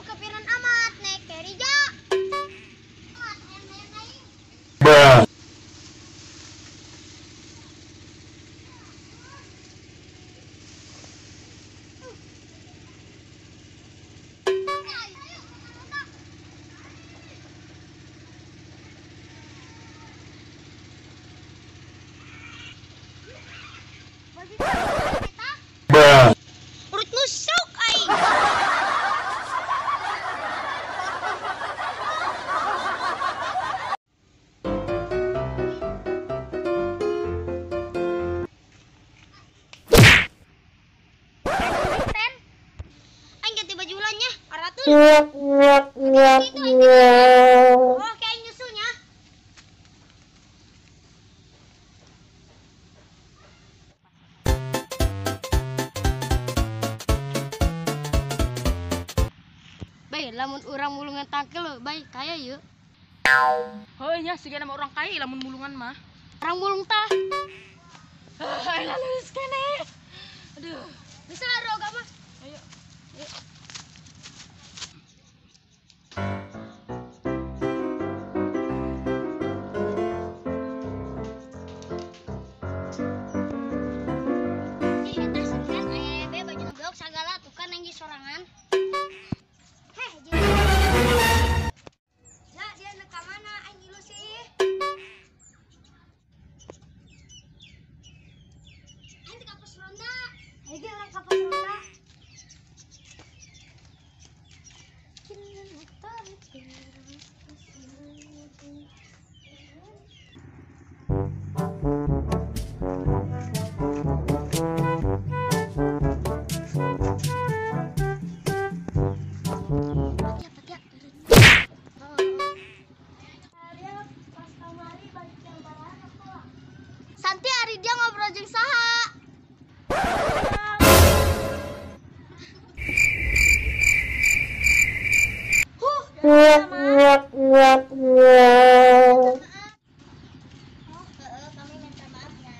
Kepiran amat naik kerija. Urut nusuk aing. Aing ganti baju ulangnya, aratul. Oh, kayak nyusulnya. Bay, lamun urang mulungan tangkel lho, bay, kaya yuk. Heuh nya siga nama urang kaya lamun mulungan mah. Urang mulung tah. Heuh, lulus kene. Aduh, bisa roga mah. Ayo. Ayo. Ih, eta sekian aya be baju blok sagala tuh kan anjing sorangan. Heh, ya, dia nek ka mana aing ngilu sih. Aing teh ka pos ronda. Aing ge urang ka pos ronda. Santi hari dia ngobrol jeung saha. Kami minta maaf ya.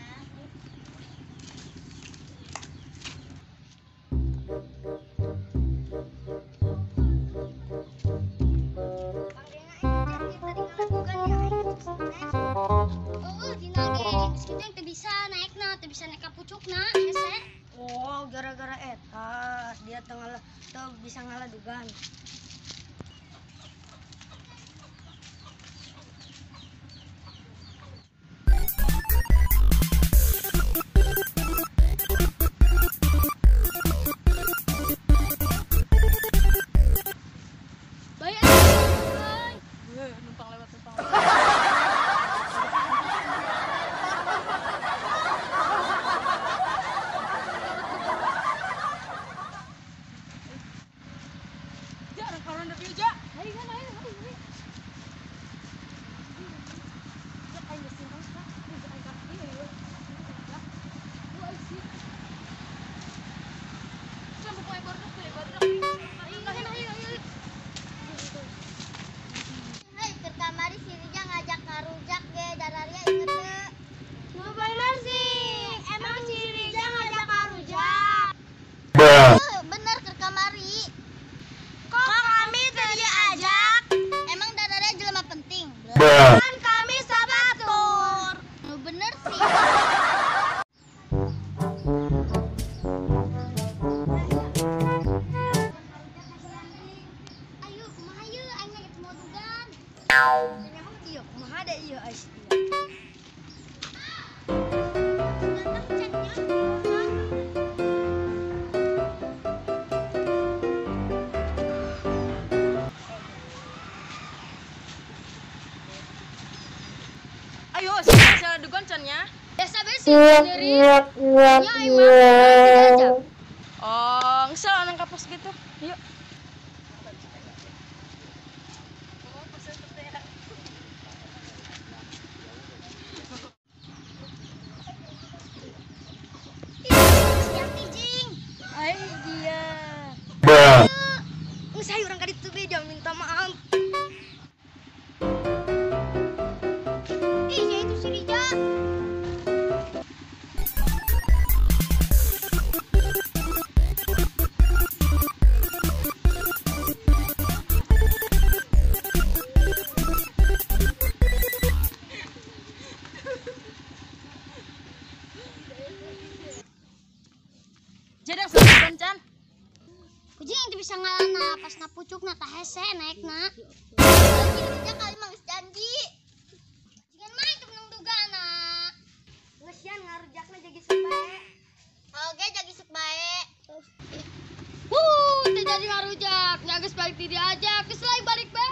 Bisa naik na, tuh bisa naik ka pucukna, hese. Oh, gara-gara eta dia tengah tuh bisa ngaladugan. Baik, baik. Numpang lewat, numpang. Hei, keur kamari si Rija ngajak ngarujak ge dararia inget teu? Nu bener sih, emang si Rija ngajak ngarujak. Bener keur kamari. Kok kami teu diajak? Emang dararia jelema penting. Kan kami sabatur. Nu bener sih. Ayo, kumaha yeuh aing ngajak modugan. Emang iya, kumaha da ieu ais. Datang chatnya. Ayo, sih dugan can nya. Biasa be sih sendiri. Ya aing mah diajak. Oh, ngesel nang kapos gitu. Yuk. Yanti jing. Ai dia. Geus hayu urang ka ditu be jang minta maaf. bisa ngalana pas na pucukna tah hese naekna. Si Rija kali mah geus janji. Jigan mah itu menang dugana. Geus yan ngarujakna jadi isuk bae. Oke, jadi isuk bae. Wuh, teu jadi ngarujak. Nya geus balik ti dia aja, geus lain balik bae.